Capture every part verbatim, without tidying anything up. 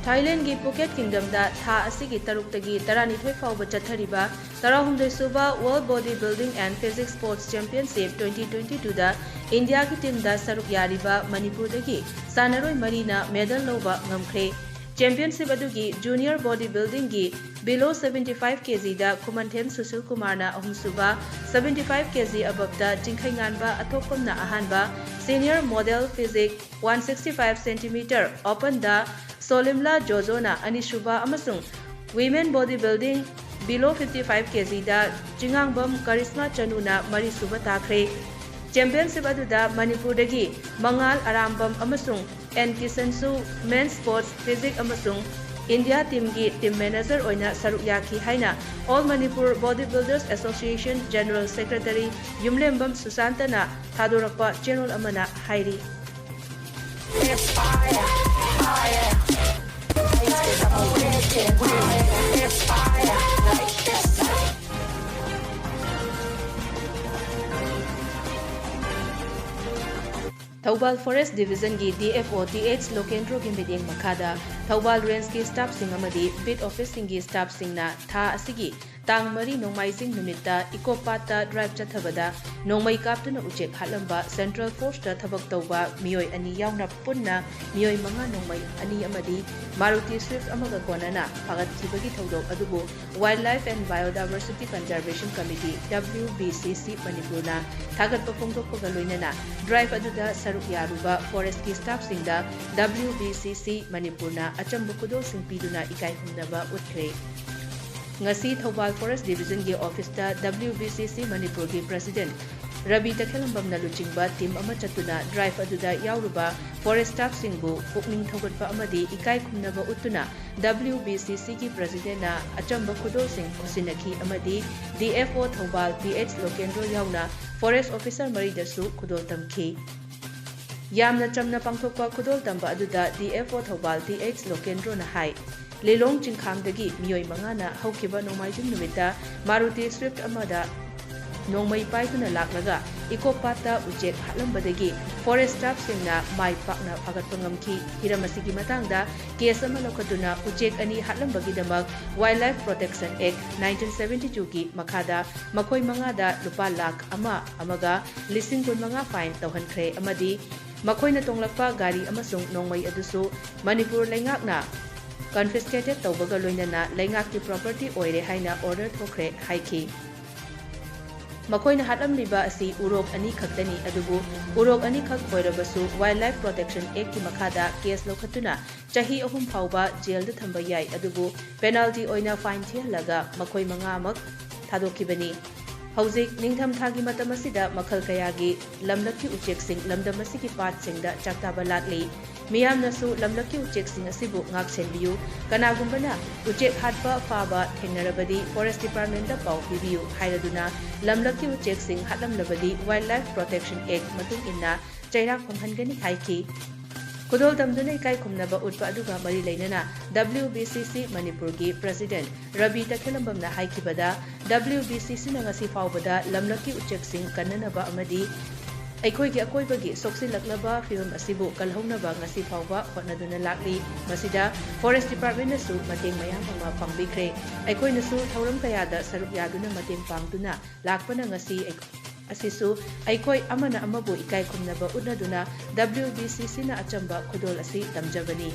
ꯊꯥꯏꯂꯦꯟꯒꯤ ꯄꯨꯀꯦꯠ ꯀꯤꯡꯗꯝꯗ ꯊꯥ ꯑꯁꯤꯒꯤ ꯇꯔꯨꯛꯇꯒꯤ ꯇꯔꯥꯅꯤꯊꯣꯏ ꯐꯥꯎꯕ ꯆꯠꯊꯔꯤꯕ ꯇꯔꯥꯍꯨꯝꯗꯣꯏꯁꯨꯕ World Body Building and Physique Sports Championship twenty twenty-twoꯗ ꯏꯟꯗꯤꯌꯥꯒꯤ ꯇꯤꯝꯗ ꯁꯔꯨꯛ ꯌꯥꯔꯤꯕ ꯃꯅꯤꯄꯨꯔꯗꯒꯤ ꯁꯥꯟꯅꯔꯣꯏ ꯃꯔꯤꯅ ꯃꯦꯗꯜ ꯂꯧꯕ ꯉꯝꯈ꯭ꯔꯦ꯫ ꯆꯦꯝꯄꯤꯌꯟꯁꯤꯞ ꯑꯗꯨꯒꯤ ꯖꯨꯅꯤꯌꯔ ꯕꯣꯗꯤ ꯕꯤꯜꯗꯤꯡꯒꯤ below seventy-five kgꯗ ꯈꯨꯃꯟꯊꯦꯝ ꯁꯨꯁꯤꯜ ꯀꯨꯃꯥꯔꯅ ꯑꯍꯨꯝꯁꯨꯕ, seventy-five kg aboveꯗ ꯆꯤꯡꯈꯩꯉꯥꯟꯕ ꯑꯊꯣꯛꯄꯝꯅ ꯑꯍꯥꯟꯕ, senior model physique one sixty-five centimeter openꯗ ꯁꯣꯂꯤꯝꯂꯥ ꯖꯣꯖꯣꯅ ꯑꯅꯤꯁꯨꯕ ꯑꯃꯁꯨꯡ women body building below fifty-five kgꯗ ꯆꯤꯉꯥꯡꯕꯝ ꯀꯔꯤꯁꯃꯥ ꯆꯅꯨꯅ ꯃꯔꯤꯁꯨꯕ ꯇꯥꯈ꯭ꯔꯦ꯫ ꯆꯦꯝꯄꯤꯌꯟꯁꯤꯞ ꯑꯗꯨꯗ ꯃꯅꯤꯄꯨꯔꯗꯒꯤ ꯃꯉꯥꯜ ꯑꯔꯥꯝꯕꯝ ꯑꯃꯁꯨꯡ ꯑꯦꯟ ꯀꯤꯁꯟꯁꯨ men's sports physique ꯑꯃꯁꯨꯡ ꯏꯟꯗꯤꯌꯥ ꯇꯤꯝꯒꯤ ꯇꯤꯝ ꯃꯦꯅꯦꯖꯔ ꯑꯣꯏꯅ ꯁꯔꯨꯛ ꯌꯥꯈꯤ ꯍꯥꯏꯅ All Manipur Body Builders Association General Secretary ꯌꯨꯝꯂꯦꯝꯕꯝ ꯁꯨꯁꯥꯟꯇꯅ ꯊꯥꯗꯣꯔꯛꯄ ꯆꯦꯔꯣꯜ ꯑꯃꯅ ꯍꯥꯏꯔꯤ꯫ ꯊꯧꯕꯥꯜ ꯐꯣꯔꯦꯁ ꯗꯤꯕꯤꯖꯟꯒꯤ D F O T H ꯂꯣꯀꯦꯟꯗ꯭ꯔꯣꯒꯤ ꯃꯤꯠꯌꯦꯡ ꯃꯈꯥꯗ ꯊꯧꯕꯥꯜ ꯔꯦꯟꯖꯀꯤ ꯁ꯭ꯇꯥꯐꯁꯤꯡ ꯑꯃꯗꯤ ꯕꯤꯠ ꯑꯣꯐꯤꯁꯁꯤꯡꯒꯤ ꯁ꯭ꯇꯥꯐꯁꯤꯡꯅ ꯊꯥ ꯑꯁꯤꯒꯤ ꯇꯥꯡ ꯃꯔꯤ ꯅꯣꯡꯃꯥꯏꯖꯤꯡ ꯅꯨꯃꯤꯠꯇ ꯏꯀꯣ ꯄꯥꯠꯇ ꯗ꯭ꯔꯥꯏꯚ ꯆꯠꯊꯕꯗ ꯅꯣꯡꯃꯩ ꯀꯥꯞꯇꯨꯅ ꯎꯆꯦꯛ ꯍꯥꯠꯂꯝꯕ ꯁꯦꯟꯇ꯭ꯔꯦꯜ ꯐꯣꯔꯁꯇ ꯊꯕꯛ ꯇꯧꯕ ꯃꯤꯑꯣꯏ ꯑꯅꯤ ꯌꯥꯎꯅ ꯄꯨꯟꯅ ꯃꯤꯑꯣꯏ ꯃꯉꯥ, ꯅꯣꯡꯃꯩ ꯑꯅꯤ ꯑꯃꯗꯤ ꯃꯥꯔꯨꯇꯤ ꯁ꯭ꯋꯤꯐ ꯑꯃꯒ ꯀꯣꯟꯅꯅ ꯐꯥꯒꯠꯈꯤꯕꯒꯤ ꯊꯧꯗꯣꯛ ꯑꯗꯨꯕꯨ Wildlife and Biodiversity Conservation Committee, W B C C, ꯃꯅꯤꯄꯨꯔꯅ ꯊꯥꯒꯠꯄ ꯐꯣꯡꯗꯣꯛꯄꯒ ꯂꯣꯏꯅꯅ ꯗ꯭ꯔꯥꯏꯚ ꯑꯗꯨꯗ ꯁꯔꯨꯛ ꯌꯥꯔꯨꯕ ꯐꯣꯔꯦꯁꯀꯤ ꯁ꯭ꯇꯥꯐꯁꯤꯡꯗ W B C C ꯃꯅꯤꯄꯨꯔꯅ ꯑꯆꯝꯕ ꯈꯨꯗꯣꯜꯁꯤꯡ ꯄꯤꯗꯨꯅ ꯏꯀꯥꯏ ꯈꯨꯝꯅꯕ ꯎꯠꯈ꯭ꯔꯦ꯫ ꯉꯁꯤ ꯊꯧꯕꯥꯜ ꯐꯣꯔꯦꯁ ꯗꯤꯕꯤꯖꯟꯒꯤ ꯑꯣꯐꯤꯁꯇ W B C C ꯃꯅꯤꯄꯨꯔꯒꯤ ꯄ꯭ꯔꯁꯤꯗꯦꯟꯠ ꯔꯕꯤ ꯇꯈꯦꯜꯂꯝꯕꯝꯅ ꯂꯨꯆꯤꯡꯕ ꯇꯤꯝ ꯑꯃ ꯆꯠꯇꯨꯅ ꯗ꯭ꯔꯥꯏꯚ ꯑꯗꯨꯗ ꯌꯥꯎꯔꯨꯕ ꯐꯣꯔꯦꯁꯠ ꯁ꯭ꯇꯥꯐꯁꯤꯡꯕꯨ ꯄꯨꯛꯅꯤꯡ ꯊꯧꯒꯠꯄ ꯑꯃꯗꯤ ꯏꯀꯥꯏ ꯈꯨꯝꯅꯕ ꯎꯠꯇꯨꯅ W B C Cꯒꯤ ꯄ꯭ꯔꯁꯤꯗꯦꯟꯠꯅ ꯑꯆꯝꯕ ꯈꯨꯗꯣꯜꯁꯤꯡ ꯈꯨꯠꯁꯤꯟꯅꯈꯤ ꯑꯃꯗꯤ D F O Thoubal P H Lokendro ꯌꯥꯎꯅ ꯐꯣꯔꯦꯁꯠ ꯑꯣꯐꯤꯁꯥꯔ ꯃꯔꯤꯗꯁꯨ ꯈꯨꯗꯣꯜ ꯇꯝꯈꯤ꯫ ꯌꯥꯝꯅ ꯆꯝꯅ ꯄꯥꯡꯊꯣꯛꯄ ꯈꯨꯗꯣꯜ ꯇꯝꯕ ꯑꯗꯨꯗ D F O Thoubal T H ꯂꯣꯀꯦꯟꯗ꯭ꯔꯣꯅ ꯍꯥꯏ, ꯂꯤꯂꯣꯡ ꯆꯤꯡꯈꯥꯡꯗꯒꯤ ꯃꯤꯑꯣꯏ ꯃꯉꯥꯅ ꯍꯧꯈꯤꯕ ꯅꯣꯡꯃꯥꯏꯖꯤꯡ ꯅꯨꯃꯤꯠꯇ ꯃꯥꯔꯨꯇꯤ ꯁ꯭ꯋꯤꯐꯠ ꯑꯃꯗ ꯅꯣꯡꯃꯩ ꯄꯥꯏꯗꯨꯅ ꯂꯥꯛꯂꯒ ꯏꯀꯣ ꯄꯥꯠꯇ ꯎꯆꯦꯛ ꯍꯥꯠꯂꯝꯕꯗꯒꯤ ꯐꯣꯔꯦꯁ ꯁ꯭ꯇꯥꯐꯁꯤꯡꯅ ꯃꯥꯏ ꯄꯥꯛꯅ ꯐꯥꯒꯠꯄ ꯉꯝꯈꯤ꯫ ꯍꯤꯔꯝ ꯑꯁꯤꯒꯤ ꯃꯇꯥꯡꯗ ꯀꯦꯁ ꯑꯃ ꯂꯧꯈꯠꯇꯨꯅ ꯎꯆꯦꯛ ꯑꯅꯤ ꯍꯥꯠꯂꯝꯕꯒꯤꯗꯃꯛ Wildlife Protection Act nineteen seventy two ꯒꯤ ꯃꯈꯥꯗ ꯃꯈꯣꯏ ꯃꯉꯥꯗ ꯂꯨꯄꯥ ꯂꯥꯈ ꯑꯃ ꯑꯃꯒ ꯂꯤꯁꯤꯡ ꯀꯨꯟꯃꯉꯥ ꯐꯥꯏꯟ ꯇꯧꯍꯟꯈ꯭ꯔꯦ ꯑꯃꯗꯤ ꯃꯈꯣꯏꯅ ꯇꯣꯡꯂꯛꯄ ꯒꯥꯔꯤ ꯑꯃꯁꯨꯡ ꯅꯣꯡꯃꯩ ꯑꯗꯨꯁꯨ ꯃꯅꯤꯄꯨꯔ ꯂꯩꯉꯥꯛꯅ ꯀꯟꯐꯤꯁꯀꯦꯇꯦꯠ ꯇꯧꯕꯒ ꯂꯣꯏꯅꯅ ꯂꯩꯉꯥꯛꯀꯤ ꯄ꯭ꯔꯣꯄꯔꯇꯤ ꯑꯣꯏꯔꯦ ꯍꯥꯏꯅ ꯑꯣꯔꯗꯔ ꯊꯣꯛꯈ꯭ꯔꯦ ꯍꯥꯏꯈꯤ꯫ ꯃꯈꯣꯏꯅ ꯍꯥꯠꯂꯝꯂꯤꯕ ꯑꯁꯤ ꯎꯔꯣꯛ ꯑꯅꯤ ꯈꯛꯇꯅꯤ, ꯑꯗꯨꯕꯨ ꯎꯔꯣꯛ ꯑꯅꯤꯈꯛ ꯑꯣꯏꯔꯕꯁꯨ Wildlife Protection Act ꯀꯤ ꯃꯈꯥꯗ ꯀꯦꯁ ꯂꯧꯈꯠꯇꯨꯅ ꯆꯍꯤ ꯑꯍꯨꯝ ꯐꯥꯎꯕ ꯖꯦꯜꯗ ꯊꯝꯕ ꯌꯥꯏ, ꯑꯗꯨꯕꯨ ꯄꯦꯅꯥꯜꯇꯤ ꯑꯣꯏꯅ ꯐꯥꯏꯟ ꯊꯤꯍꯜꯂꯒ ꯃꯈꯣꯏ ꯃꯉꯥꯃꯛ ꯊꯥꯗꯣꯛꯈꯤꯕꯅꯤ꯫ ꯍꯧꯖꯤꯛ ꯅꯤꯡꯊꯝꯊꯥꯒꯤ ꯃꯇꯝ ꯑꯁꯤꯗ ꯃꯈꯜ ꯀꯌꯥꯒꯤ ꯂꯝꯂꯛꯀꯤ ꯎꯆꯦꯛꯁꯤꯡ ꯂꯝꯗꯝ ꯑꯁꯤꯒꯤ ꯄꯥꯠꯁꯤꯡꯗ ꯆꯥꯛꯇꯥꯕ ꯂꯥꯛꯂꯤ꯫ ꯃꯤꯌꯥꯝꯅꯁꯨ ꯂꯝꯂꯛꯀꯤ ꯎꯆꯦꯛꯁꯤꯡ ꯑꯁꯤꯕꯨ ꯉꯥꯛꯁꯦꯟꯕꯤꯌꯨ, ꯀꯅꯥꯒꯨꯝꯕꯅ ꯎꯆꯦꯛ ꯍꯥꯠꯄ ꯐꯥꯕ ꯊꯦꯡꯅꯔꯕꯗꯤ ꯐꯣꯔꯦꯁ ꯗꯤꯄꯥꯔꯠꯃꯦꯟꯗ ꯄꯥꯎ ꯄꯤꯕꯤꯌꯨ ꯍꯥꯏꯔꯗꯨꯅ ꯂꯝꯂꯛꯀꯤ ꯎꯆꯦꯛꯁꯤꯡ ꯍꯥꯠꯂꯝꯂꯕꯗꯤ Wildlife Protection Act ꯃꯇꯨꯡ ꯏꯟꯅ ꯆꯩꯔꯥꯛ ꯐꯪꯍꯟꯒꯅꯤ ꯍꯥꯏꯈꯤ꯫ ꯈꯨꯗꯣꯜ ꯇꯝꯗꯨꯅ ꯏꯀꯥꯏ ꯈꯨꯝꯅꯕ ꯎꯠꯄ ꯑꯗꯨꯒ ꯃꯔꯤ ꯂꯩꯅꯅ W B C C ꯃꯅꯤꯄꯨꯔꯒꯤ ꯄ꯭ꯔꯦꯁꯤꯗꯦꯟꯠ ꯔꯕꯤ ꯇꯈꯦꯂꯝꯕꯝꯅ ꯍꯥꯏꯈꯤꯕꯗ, W B C C ꯅ ꯉꯁꯤ ꯐꯥꯎꯕꯗ ꯂꯝꯂꯛꯀꯤ ꯎꯆꯦꯛꯁꯤꯡ ꯀꯟꯅꯅꯕ ꯑꯃꯗꯤ ꯑꯩꯈꯣꯏꯒꯤ ꯑꯀꯣꯏꯕꯒꯤ ꯁꯣꯛꯆꯤꯜꯂꯛꯂꯕ ꯐꯤꯕꯝ ꯑꯁꯤꯕꯨ ꯀꯜꯍꯧꯅꯕ ꯉꯁꯤ ꯐꯥꯎꯕ ꯍꯣꯠꯅꯗꯨꯅ ꯂꯥꯛꯂꯤ꯫ ꯃꯁꯤꯗ ꯐꯣꯔꯦꯁ ꯗꯤꯄꯥꯔꯠꯃꯦꯟꯅꯁꯨ ꯃꯇꯦꯡ ꯃꯌꯥꯝ ꯑꯃ ꯄꯥꯡꯕꯤꯈ꯭ꯔꯦ꯫ ꯑꯩꯈꯣꯏꯅꯁꯨ ꯊꯧꯔꯝ ꯀꯌꯥꯗ ꯁꯔꯨꯛ ꯌꯥꯗꯨꯅ ꯃꯇꯦꯡ ꯄꯥꯡꯗꯨꯅ ꯂꯥꯛꯄꯅ ꯉꯁꯤ ꯑꯩ-, ꯑꯁꯤꯁꯨ ꯑꯩꯈꯣꯏ ꯑꯃꯅ ꯑꯃꯕꯨ ꯏꯀꯥꯏ ꯈꯨꯝꯅꯕ ꯎꯠꯅꯗꯨꯅ W B C C ꯅ ꯑꯆꯝꯕ ꯈꯨꯗꯣꯜ ꯑꯁꯤ ꯇꯝꯖꯕꯅꯤ꯫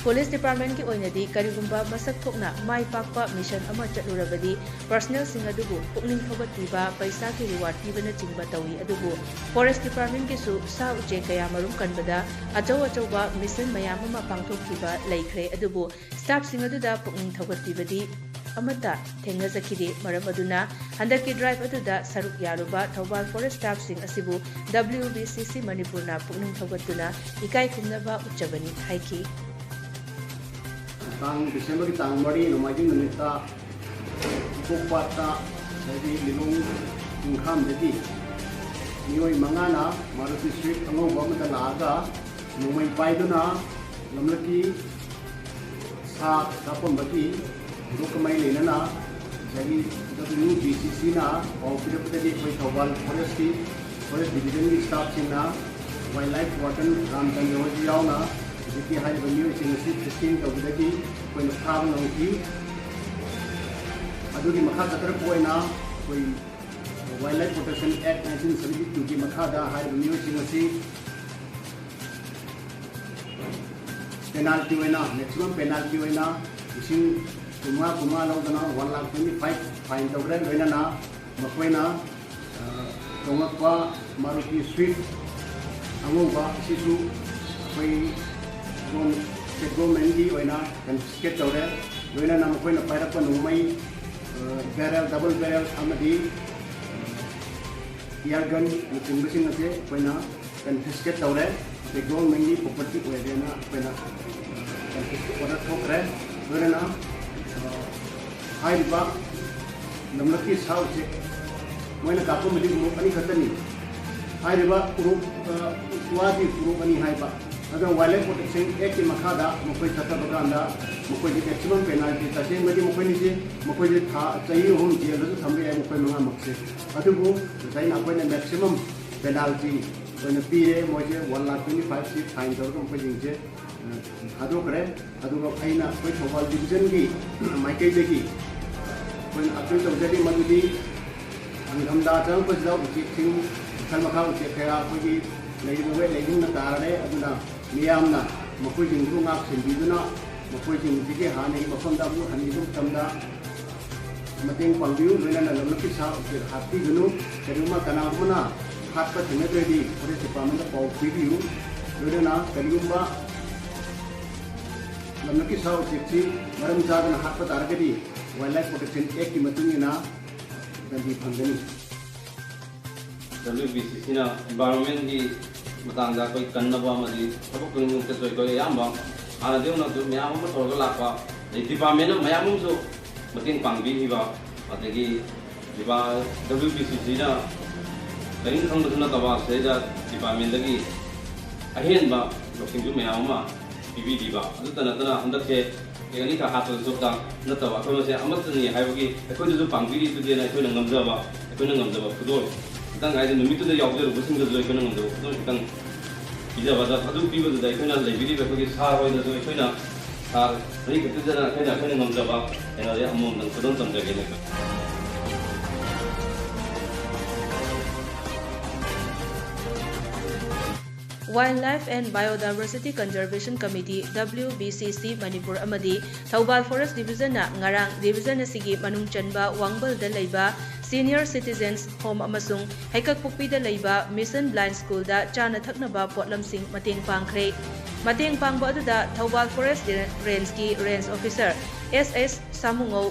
ꯄꯨꯂꯤꯁ ꯗꯤꯄꯥꯔꯠꯃꯦꯟꯒꯤ ꯑꯣꯏꯅꯗꯤ ꯀꯔꯤꯒꯨꯝꯕ ꯃꯁꯛ ꯊꯣꯛꯅ ꯃꯥꯏ ꯄꯥꯛꯄ ꯃꯤꯁꯟ ꯑꯃ ꯆꯠꯂꯨꯔꯕꯗꯤ ꯄꯔꯁꯅꯦꯜꯁꯤꯡ ꯑꯗꯨꯕꯨ ꯄꯨꯛꯅꯤꯡ ꯊꯧꯒꯠꯄꯤꯕ, ꯄꯩꯁꯥꯒꯤ ꯔꯤꯋꯥꯔꯗ ꯄꯤꯕꯅꯆꯤꯡꯕ ꯇꯧꯏ, ꯑꯗꯨꯕꯨ ꯐꯣꯔꯦꯁ ꯗꯤꯄꯥꯔꯠꯃꯦꯟꯒꯤꯁꯨ ꯁꯥ ꯎꯆꯦꯛ ꯀꯌꯥ ꯃꯔꯨꯝ ꯀꯟꯕꯗ ꯑꯆꯧ ꯑꯆꯧꯕ ꯃꯤꯁꯟ ꯃꯌꯥꯝ ꯑꯃ ꯄꯥꯡꯊꯣꯛꯈꯤꯕ ꯂꯩꯈ꯭ꯔꯦ, ꯑꯗꯨꯕꯨ ꯁ꯭ꯇꯥꯐꯁꯤꯡ ꯑꯗꯨꯗ ꯄꯨꯛꯅꯤꯡ ꯊꯧꯒꯠꯄꯤꯕꯗꯤ ꯑꯃꯠꯇ ꯊꯦꯡꯅꯖꯈꯤꯗꯦ꯫ ꯃꯔꯝ ꯑꯗꯨꯅ ꯍꯟꯗꯛꯀꯤ ꯗ꯭ꯔꯥꯏꯚ ꯑꯗꯨꯗ ꯁꯔꯨꯛ ꯌꯥꯔꯨꯕ ꯊꯧꯕꯥꯜ ꯐꯣꯔꯦꯁ ꯁ꯭ꯇꯥꯐꯁꯤꯡ ꯑꯁꯤꯕꯨ W B C C ꯃꯅꯤꯄꯨꯔꯅ ꯄꯨꯛꯅꯤꯡ ꯊꯧꯒꯠꯇꯨꯅ ꯏꯀꯥꯏ ꯈꯨꯝꯅꯕ ꯎꯠꯆꯕꯅꯤ ꯍꯥꯏꯈꯤ꯫ ꯇꯥꯡ, ꯗꯤꯁꯦꯝꯕꯔꯒꯤ ꯇꯥꯡ ꯃꯔꯤ ꯅꯣꯡꯃꯥꯏꯖꯤꯡ ꯅꯨꯃꯤꯠꯇ ꯏꯀꯣꯛꯄꯥꯠꯇ ꯉꯁꯥꯏꯒꯤ ꯂꯤꯂꯣꯡ ꯆꯤꯡꯈꯥꯝꯗꯒꯤ ꯃꯤꯑꯣꯏ ꯃꯉꯥꯅ ꯃꯥꯔꯨꯇꯤ ꯁ꯭ꯋꯤꯐ ꯑꯉꯧꯕ ꯑꯃꯗ ꯂꯥꯛꯑꯒ ꯅꯣꯡꯃꯩ ꯄꯥꯏꯗꯨꯅ ꯂꯝꯂꯛꯀꯤ ꯁꯥ ꯀꯥꯞꯄꯝꯕꯒꯤ ꯊꯧꯗꯣꯛꯀ ꯃꯔꯤ ꯂꯩꯅꯅ ꯉꯁꯥꯏꯒꯤ ꯈꯨꯗꯛ ꯌꯨ ꯕꯤ ꯁꯤ ꯁꯤꯅ ꯄꯥꯎ ꯄꯤꯔꯛꯄꯗꯒꯤ ꯑꯩꯈꯣꯏ ꯊꯧꯕꯥꯜ ꯐꯣꯔꯦꯁꯀꯤ, ꯐꯣꯔꯦꯁ ꯗꯤꯕꯤꯖꯟꯒꯤ ꯁ꯭ꯇꯥꯐꯁꯤꯡꯅ ꯋꯥꯏꯜ ꯂꯥꯏꯐ ꯋꯥꯔꯗꯟ ꯔꯥꯝꯆꯟꯗ꯭ꯔ ꯍꯣꯏꯁꯨ ꯌꯥꯎꯅ ꯍꯧꯖꯤꯛꯀꯤ ꯍꯥꯏꯔꯤꯕ ꯃꯤꯑꯣꯏꯁꯤꯡ ꯑꯁꯤ ꯐꯤꯁꯇꯤꯡ ꯇꯧꯕꯗꯒꯤ ꯑꯩꯈꯣꯏꯅ ꯐꯥꯕ ꯉꯝꯈꯤ꯫ ꯑꯗꯨꯒꯤ ꯃꯈꯥ ꯆꯠꯊꯔꯛꯄ ꯑꯣꯏꯅ ꯑꯩꯈꯣꯏ ꯋꯥꯏꯜ ꯂꯥꯏꯐ ꯄ꯭ꯔꯣꯇꯦꯛꯁꯟ ꯑꯦꯛ ꯅꯥꯏꯟꯇꯤꯟ ꯁꯕꯦꯟꯇꯤ ꯇꯨꯒꯤ ꯃꯈꯥꯗ ꯍꯥꯏꯔꯤꯕ ꯃꯤꯑꯣꯏꯁꯤꯡ ꯑꯁꯤ ꯄꯦꯅꯥꯜꯇꯤ ꯑꯣꯏꯅ, ꯃꯦꯛꯁꯤꯃꯝ ꯄꯦꯅꯥꯜꯇꯤ ꯑꯣꯏꯅ ꯂꯤꯁꯤꯡ ꯀꯨꯟꯃꯉꯥ ꯀꯨꯟꯃꯉꯥ ꯂꯧꯗꯅ ꯋꯥꯟ ꯂꯥꯈ ꯇ꯭ꯋꯦꯟꯇꯤ ꯐꯥꯏꯚ ꯐꯥꯏꯟ ꯇꯧꯈ꯭ꯔꯦ꯫ ꯂꯣꯏꯅꯅ ꯃꯈꯣꯏꯅ, ꯑ, ꯇꯣꯡꯂꯛꯄ ꯃꯥꯔꯨꯇꯤ ꯁ꯭ꯋꯤꯐ ꯑꯉꯧꯕ ꯑꯁꯤꯁꯨ ꯑꯩꯈꯣꯏ ꯒꯣꯟ-, ꯁ꯭ꯇꯦꯠ ꯒꯣꯔꯃꯦꯟꯒꯤ ꯑꯣꯏꯅ ꯀꯟꯐꯤꯁꯀꯦꯠ ꯇꯧꯔꯦ꯫ ꯂꯣꯏꯅꯅ ꯃꯈꯣꯏꯅ ꯄꯥꯏꯔꯛꯄ ꯅꯣꯡꯃꯩ, ꯑ, ꯕꯦꯔꯦꯜ, ꯗꯕꯜ ꯕꯦꯔꯦꯜ ꯑꯃꯗꯤ, ꯑ, ꯏꯌꯥꯔ ꯒꯟꯅꯆꯤꯡꯕꯁꯤꯡ ꯑꯁꯦ ꯑꯩꯈꯣꯏꯅ ꯀꯟꯐꯤꯁꯀꯦꯠ ꯇꯧꯔꯦ꯫ ꯁ꯭ꯇꯦꯠ ꯒꯣꯔꯃꯦꯟꯒꯤ ꯄ꯭ꯔꯣꯄꯔꯇꯤ ꯑꯣꯏꯔꯦꯅ ꯑꯩꯈꯣꯏꯅ ꯀꯟꯐꯤꯁꯀꯦꯠ ꯑꯣꯔꯗꯔ ꯊꯣꯛꯈ꯭ꯔꯦ꯫ ꯂꯣꯏꯅꯅ, ꯑ, ꯍꯥꯏꯔꯤꯕ ꯂꯝꯂꯛꯀꯤ ꯁꯥ ꯎꯆꯦꯛ ꯃꯣꯏꯅ ꯀꯥꯞꯄꯝꯕꯗꯤ ꯎꯔꯣꯛ ꯑꯅꯤꯈꯛꯇꯅꯤ꯫ ꯍꯥꯏꯔꯤꯕ ꯎꯔꯣꯛ, ꯑ, ꯋꯥꯗꯤ ꯎꯔꯣꯛ ꯑꯅꯤ ꯍꯥꯏꯕ꯫ ꯑꯗꯨꯅ ꯋꯥꯏꯜ ꯂꯥꯏꯐ ꯄ꯭ꯔꯣꯇꯦꯛꯁꯟ ꯑꯦꯛꯀꯤ ꯃꯈꯥꯗ ꯃꯈꯣꯏ ꯆꯠꯊꯕ ꯀꯥꯟꯗ ꯃꯈꯣꯏꯗꯤ ꯃꯦꯛꯁꯤꯃꯝ ꯄꯦꯅꯥꯜꯇꯤ, ꯇꯁꯦꯡꯕꯗꯤ ꯃꯈꯣꯏꯅꯤꯁꯦ, ꯃꯈꯣꯏꯁꯦ ꯊꯥ, ꯆꯍꯤ ꯑꯍꯨꯝ ꯖꯦꯜꯗꯁꯨ ꯊꯝꯕ ꯌꯥꯏ ꯃꯈꯣꯏ ꯃꯉꯥꯃꯛꯁꯦ꯫ ꯑꯗꯨꯕꯨ ꯉꯁꯥꯏ ꯑꯩꯅ ꯑꯩꯈꯣꯏꯅ ꯃꯦꯛꯁꯤꯃꯝ ꯄꯦꯅꯥꯜꯇꯤ ꯑꯣꯏꯅ ꯄꯤꯔꯦ꯫ ꯃꯣꯏꯁꯦ ꯋꯥꯟ ꯂꯥꯈ ꯇ꯭ꯋꯦꯟꯇꯤ ꯐꯥꯏꯚꯁꯤ ꯐꯥꯏꯟ ꯇꯧꯔꯒ ꯃꯈꯣꯏꯁꯤꯡꯁꯦ, ꯑ, ꯊꯥꯗꯣꯛꯈ꯭ꯔꯦ꯫ ꯑꯗꯨꯒ ꯑꯩꯅ ꯑꯩꯈꯣꯏ ꯊꯧꯕꯥꯜ ꯗꯤꯕꯤꯖꯟꯒꯤ ꯃꯥꯏꯀꯩꯗꯒꯤ ꯑꯩꯈꯣꯏꯅ ꯑꯄꯤꯜ ꯇꯧꯖꯔꯤ ꯃꯗꯨꯗꯤ ꯅꯤꯡꯊꯝꯊꯥ ꯆꯪꯉꯛꯄꯁꯤꯗ ꯎꯆꯦꯛꯁꯤꯡ, ꯃꯈꯜ ꯃꯈꯥ ꯎꯆꯦꯛ ꯀꯌꯥ ꯑꯩꯈꯣꯏꯒꯤ ꯂꯩꯔꯤꯕ ꯋꯦꯠ ꯂꯩꯁꯤꯡꯅ ꯇꯥꯔꯦ꯫ ꯑꯗꯨꯅ ꯃꯤꯌꯥꯝꯅ ꯃꯈꯣꯏꯁꯤꯡꯕꯨ ꯉꯥꯛ ꯁꯦꯟꯕꯤꯗꯨꯅ ꯃꯈꯣꯏꯁꯤꯡꯁꯤꯒꯤ ꯍꯥꯟꯅꯒꯤ ꯃꯐꯝꯗ ꯑꯃꯨꯛ ꯍꯟꯈꯤꯕ ꯃꯇꯝꯗ ꯃꯇꯦꯡ ꯄꯥꯡꯕꯤꯌꯨ꯫ ꯂꯣꯏꯅꯅ ꯂꯝꯂꯛꯀꯤ ꯁꯥ ꯎꯆꯦꯛ ꯍꯥꯠꯄꯤꯒꯅꯨ꯫ ꯀꯔꯤꯒꯨꯝꯕ ꯀꯅꯥꯒꯨꯝꯕꯅ ꯍꯥꯠꯄ ꯊꯦꯡꯅꯗ꯭ꯔꯗꯤ ꯐꯣꯔꯦꯁ ꯗꯤꯄꯥꯔꯠꯃꯦꯟꯗ ꯄꯥꯎ ꯄꯤꯕꯤꯌꯨ꯫ ꯂꯣꯏꯅꯅ ꯀꯔꯤꯒꯨꯝꯕ ꯂꯝꯂꯛꯀꯤ ꯁꯥ ꯎꯆꯦꯛꯁꯤ ꯃꯔꯝ ꯆꯥꯗꯅ ꯍꯥꯠꯄ ꯇꯥꯔꯒꯗꯤ ꯋꯥꯏꯜ ꯂꯥꯏꯐ ꯄ꯭ꯔꯣꯇꯦꯛꯁꯟ ꯑꯦꯛꯀꯤ ꯃꯇꯨꯡ ꯏꯟꯅ ꯗꯟꯗꯤ ꯐꯪꯒꯅꯤ꯫ ꯗꯕ꯭ꯂꯤꯎ ꯕꯤ ꯁꯤ ꯁꯤꯅ ꯏꯟꯚꯥꯏꯔꯣꯟꯃꯦꯟꯒꯤ ꯃꯇꯥꯡꯗ ꯑꯩꯈꯣꯏ ꯀꯟꯅꯕ ꯑꯃꯗꯤ ꯊꯕꯛ ꯈꯨꯗꯤꯡꯃꯛꯇꯁꯨ ꯑꯩꯈꯣꯏ ꯑꯌꯥꯝꯕ ꯍꯥꯟꯅꯗꯒꯤ ꯍꯧꯅꯁꯨ ꯃꯌꯥꯝ ꯑꯃ ꯇꯧꯔꯒ ꯂꯥꯛꯄ, ꯑꯗꯩ ꯗꯤꯄꯥꯔꯠꯃꯦꯟꯅ ꯃꯌꯥꯝ ꯑꯃꯁꯨ ꯃꯇꯦꯡ ꯄꯥꯡꯕꯤꯈꯤꯕ, ꯑꯗꯒꯤ ꯗꯤꯄꯥ-, ꯗꯕ꯭ꯂꯤꯎ ꯕꯤ ꯁꯤ ꯁꯤꯅ ꯀꯔꯤꯝ ꯈꯪꯕꯁꯨ ꯅꯠꯇꯕ ꯁꯤꯗꯩꯗ ꯗꯤꯄꯥꯔꯠꯃꯦꯟꯗꯒꯤ ꯑꯍꯦꯟꯕ ꯂꯧꯁꯤꯡꯁꯨ ꯃꯌꯥꯝ ꯑꯃ ꯄꯤꯕꯤꯈꯤꯕ꯫ ꯑꯗꯨꯇ ꯅꯠꯇꯅ ꯍꯟꯗꯛꯁꯦ ꯑꯅꯤꯈꯛ ꯍꯥꯞꯄꯗ ꯆꯞ ꯆꯥ ꯅꯠꯇꯕ, ꯑꯩꯈꯣꯏ ꯃꯁꯦꯟ ꯑꯃꯠꯇꯅꯤ ꯍꯥꯏꯕꯒꯤ ꯑꯩꯈꯣꯏꯗꯁꯨ ꯄꯥꯡꯕꯤꯔꯤꯗꯨꯗꯤꯅ ꯑꯩꯈꯣꯏꯅ ꯉꯝꯖꯕ, ꯑꯩꯈꯣꯏꯅ ꯉꯝꯖꯕ ꯈꯨꯗꯣꯜ ꯈꯤꯇꯪ, ꯍꯥꯏꯗꯤ ꯅꯨꯃꯤꯠꯇꯨꯗ ꯌꯥꯎꯖꯔꯨꯕꯁꯤꯡꯗꯁꯨ ꯑꯩꯈꯣꯏꯅ ꯉꯝꯖꯕ ꯈꯨꯗꯣꯜ ꯈꯤꯇꯪ ꯄꯤꯖꯕꯗ, ꯑꯗꯨ ꯄꯤꯕꯗꯨꯗ ꯑꯩꯈꯣꯏꯅ ꯂꯩꯕꯤꯔꯤꯕ ꯑꯩꯈꯣꯏꯒꯤ ꯁꯥꯔ ꯍꯣꯏꯗꯁꯨ ꯑꯩꯈꯣꯏꯅ, ꯁꯥꯔ ꯃꯔꯤ ꯈꯛꯇꯗꯅ ꯑꯩꯈꯣꯏꯅ, ꯑꯩꯈꯣꯏꯅ ꯉꯝꯖꯕ ꯀꯩꯅꯣꯁꯦ ꯑꯃꯃꯝꯇꯪ ꯈꯨꯗꯣꯜ ꯇꯝꯖꯒꯦꯅ꯫ Wildlife and Biodiversity Conservation Committee, W B C C, Manipur ꯑꯃꯗꯤ ꯊꯧꯕꯥꯜ Forest Division ꯅ ꯉꯔꯥꯡ division ꯑꯁꯤꯒꯤ ꯃꯅꯨꯡ ꯆꯟꯕ ꯋꯥꯡꯕꯜꯗ ꯂꯩꯕ Senior Citizens Home ꯑꯃꯁꯨꯡ ꯍꯩꯀꯛꯄꯣꯛꯄꯤꯗ ꯂꯩꯕ Mission Blind School ꯗ ꯆꯥꯅ ꯊꯛꯅꯕ ꯄꯣꯠꯂꯝꯁꯤꯡ ꯃꯇꯦꯡ ꯄꯥꯡꯈ꯭ꯔꯦ꯫ ꯃꯇꯦꯡ ꯄꯥꯡꯕ ꯑꯗꯨꯗ ꯊꯧꯕꯥꯜ Forest Range ꯀꯤ Range Officer S S ꯁꯥꯃꯨꯉꯧ,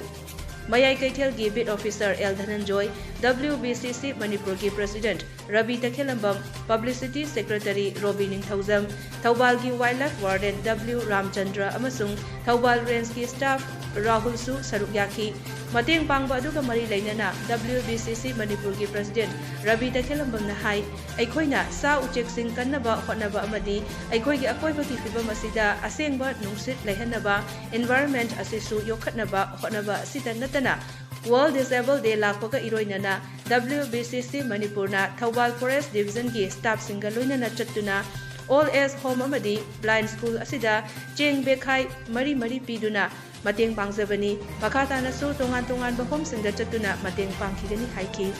ꯃꯌꯥꯏ ꯀꯩꯊꯦꯜꯒꯤ Beat Officer L ꯙꯅꯟꯖꯣꯏ, W B C C ꯃꯅꯤꯄꯨꯔꯒꯤ President Ravi ꯇꯈꯦꯂꯝꯕꯝ, Publicity Secretary Robi ꯅꯤꯡꯊꯧꯖꯝ, ꯊꯧꯕꯥꯜꯒꯤ Wildlife Warden W ꯔꯥꯝꯆꯟꯗ꯭ꯔ ꯑꯃꯁꯨꯡ ꯊꯧꯕꯥꯜ Range ꯀꯤ staff ꯔꯥꯍꯨꯜꯁꯨ ꯁꯔꯨꯛ ꯌꯥꯈꯤ꯫ ꯃꯇꯦꯡ ꯄꯥꯡꯕ ꯑꯗꯨꯒ ꯃꯔꯤ ꯂꯩꯅꯅ W B C C ꯃꯅꯤꯄꯨꯔꯒꯤ President ꯔꯕꯤ ꯇꯈꯦꯂꯝꯕꯝꯅ ꯍꯥꯏ, ꯑꯩꯈꯣꯏꯅ ꯁꯥ ꯎꯆꯦꯛꯁꯤꯡ ꯀꯟꯅꯕ ꯍꯣꯠꯅꯕ ꯑꯃꯗꯤ ꯑꯩꯈꯣꯏꯒꯤ ꯑꯀꯣꯏꯕꯒꯤ ꯐꯤꯕꯝ ꯑꯁꯤꯗ ꯑꯁꯦꯡꯕ ꯅꯨꯡꯁꯤꯠ ꯂꯩꯍꯟꯅꯕ, environment ꯑꯁꯤꯁꯨ ꯌꯣꯛꯈꯠꯅꯕ ꯍꯣꯠꯅꯕ ꯑꯁꯤꯇ ꯅꯠꯇꯅ, World Disable Day ꯂꯥꯛꯄꯒ ꯏꯔꯣꯏꯅꯅ W B C C ꯃꯅꯤꯄꯨꯔꯅ ꯊꯧꯕꯥꯜ Forest Division ꯒꯤ staff ꯁꯤꯡꯒ ꯂꯣꯏꯅꯅ ꯆꯠꯇꯨꯅ Old Age Home ꯑꯃꯗꯤ Blind School ꯑꯁꯤꯗ ꯆꯦꯡ ꯕꯦꯈꯥꯏ ꯃꯔꯤ ꯃꯔꯤ ꯄꯤꯗꯨꯅ ꯃꯇꯦꯡ ꯄꯥꯡꯖꯕꯅꯤ꯫ ꯃꯈꯥ ꯇꯥꯅꯁꯨ ꯇꯣꯉꯥꯟ ꯇꯣꯉꯥꯟꯕ home ꯁꯤꯡꯗ ꯆꯠꯇꯨꯅ ꯃꯇꯦꯡ ꯄꯥꯡꯈꯤꯒꯅꯤ ꯍꯥꯏꯈꯤ꯫